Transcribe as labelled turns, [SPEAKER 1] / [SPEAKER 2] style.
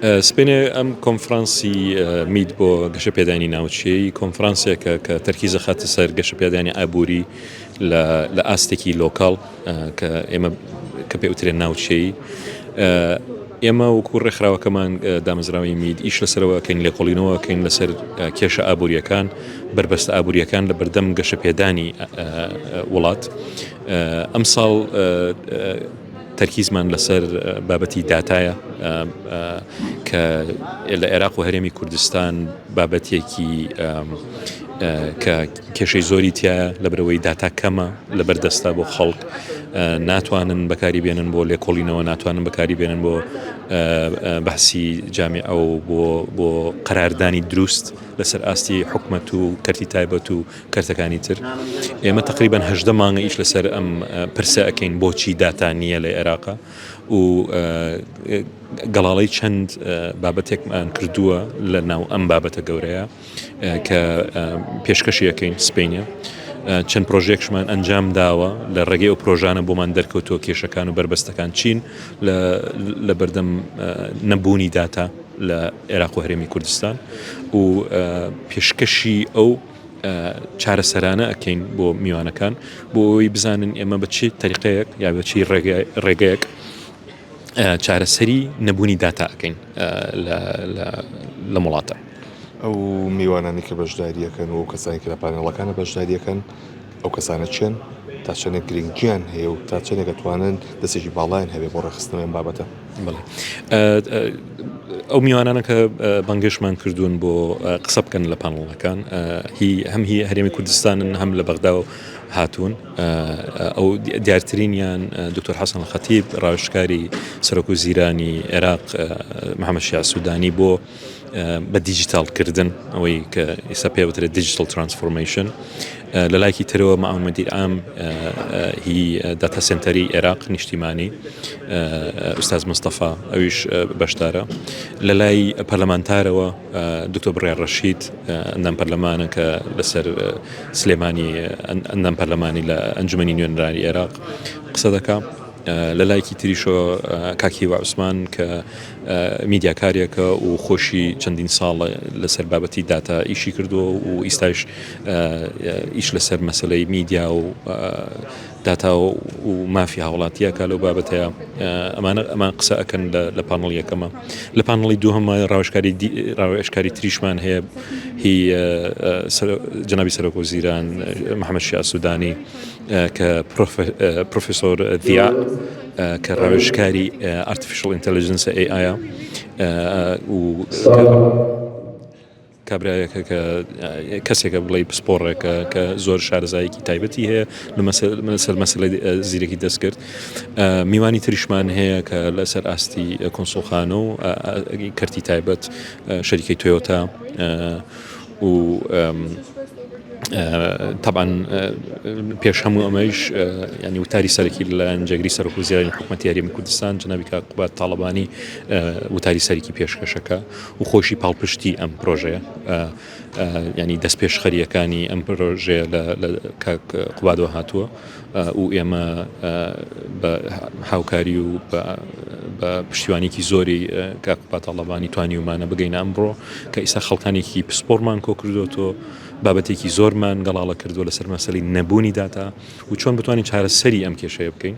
[SPEAKER 1] سبەینێ ئەم کۆنفرانسی مید بۆ گەشەپێدانی ناوچەیی کۆنفرانسێکە کە تەرکیز ئەخاتە سەر گەشەپێدانی ئابووری لە ئاستێکی local کە ئێمە کە پێ وترێن ناوچەیی ئێمە وەکو ڕێکخراوەکەمان دامەزراوەی مید ئیش لەسەرەوە ئەکەین لێکۆڵینەوە ئەکەین لەسەر کێشە ئابووریەکان بەربەستە ئابووریەکان لە بەردەم گەشەپێدانی وڵات ئەمساڵ تەرکیزمان لەسەر بابەتی داتایە کە لە عێراق و هەرێمی کوردستان بابەتێکی کە کێشەی زۆری تایە لەبەرەوەی داتا کەمە لەبەر دەستە بۆ خەڵک ناتوانن بەکاری بێنن بۆ لێکۆڵینەوە ناتوانن بەکاری بێنن بۆ بەحسی جامی ئەو بۆ بۆ قەراردانی دروست لەسەر ئاستی حکومەت و کەرتی تایبەت و کەرتەکانی تر ئێمە تقریبان هەژدە مانگە ئیش لەسەر ئەم پرسە ئەکەین بۆچی داتا نییە لە عێراقا و گەڵاڵەی چەند بابەتێکمان کردووە لە ناو ئەم بابەتە گەورەیە کە پێشکەشی ئەەکەین سپینە چەند پرۆژێکشمان ئەنجام داوە لە ڕێگەی ئەو پرۆژانە بۆمان دەرکەوتووە کێشەکان و بەربەستەکان چین لە بەردەم نەبوونی داتا لە عێراق و هەرێمی کوردستان و پێشکەشی ئەو چارەسەرانە ئەکەین بۆ میوانەکان بۆ ئەوەی بزانن ئێمە بە چی تەریقەیەک یا بە چی ڕێگەیەک چارەسەری نەبوونی داتا ئەکەین لەم وڵاتە.
[SPEAKER 2] ئەو میوانانەی کە بەشدارییەکەن و ئەو کەسانی کە لە پانێڵەکانە بەشدارییەکەن ئەو کەسانە کێن؟ تا چەندێک گرنگیان هەیە و تا چەندێک ئەتوانن دەستێکی باڵایان هەبێ بۆ ڕێکخستنەوەی ئەم بابەتە؟
[SPEAKER 1] بەڵێ ئەو میوانانە کە بانگێشمان کردوون بۆ قسە بکەن لە پانڵەکان هی هەم هی هەرێمی کوردستانن هەم لە بەغدا و هاتوون ئەو دیارترینیان دکتۆر حەسەن خەتیب ڕاوێژکاری سەرۆک وەزیرانی عێراق محەممەد شیاع سوودانی بۆ بە دیجیتاڵ کردن ئەوەی کە ئێستا پێ وترێت digital transformation لە لایەکی ترەوە معاون مدیر عام هی data center ی عێراق نیشتیمانی ئوستاز مستەفا ئەویش بەشدارە لە لای پەرلەمانتارەوە دکتۆر بڕیار ڕەشید ئەندام پەرلەمانە کە لەسەر سلێمانی ئەندام پەرلەمانی لە ئەنجومەنی نوێنەرانی عێراق قسە دەکا لە لایەکی تریشەوە کاک هیوا عوسمان کە میدیاکارێکە و خۆشی چەندین ساڵە لەسەر بابەتی داتا ئیشی کردووە و ئیستاش ئیش لەسەر مەسلەی میدیا و داتا و مافی هاوڵاتیەکە لەو بابەتەیە ئەمانە ئەمان قسە ئەکەن لە پانڵ یەکەمە لە پانڵی دووهەمە ڕاوێژکاری ڕاوێژکاری تریشمان هەیە هی جەنابی سەرۆک وەزیران محەممەد شیاع سوودانی کە پرۆفیسۆر ضیا کە ڕاوێژکاری artificial intelligence AI و کابرایەکە کە کەسێکە بڵێی پسپۆڕێکە کە زۆر شارەزایەکی تایبەتی هەیە لەسەر مەسەلەی زیرەکی دەستکرد میوانی تریشمان هەیە کە لەسەر ئاستی کۆنسوڵخانە و کەرتی تایبەت شەریکەی تۆیۆتا و تەبعەن پێش هەموو ئەمەیش ینی وتاری سەرەکی لەلایەن جێگری سەرۆک وەزیرانی حکوومەتی هەرێمی کوردستان جەنابی کاک قوباد تاڵەبانی وتاری سەرەکی پێشکەشەکە و خۆشی پاڵپشتی ئەم پرۆژەیە ینی دەست پێشخەریەکانی ئەم پرۆژەیە لە کاک قوبادەوە هاتووە و ئێمە بە هاوکاری و بە پشتیوانێکی زۆری کاک قوباد تاڵەبانی توانیومانە بگەینە ئەمڕۆ کە ئیستا خەڵکانێکی پسپۆرمان کۆ کردوەوە بابەتێکی زۆرمان گەڵاڵە کردووە لەسەر مەسەلەی نەبوونی داتا و چۆن بتوانین چارەسەری ئەم کێشەیە بکەین.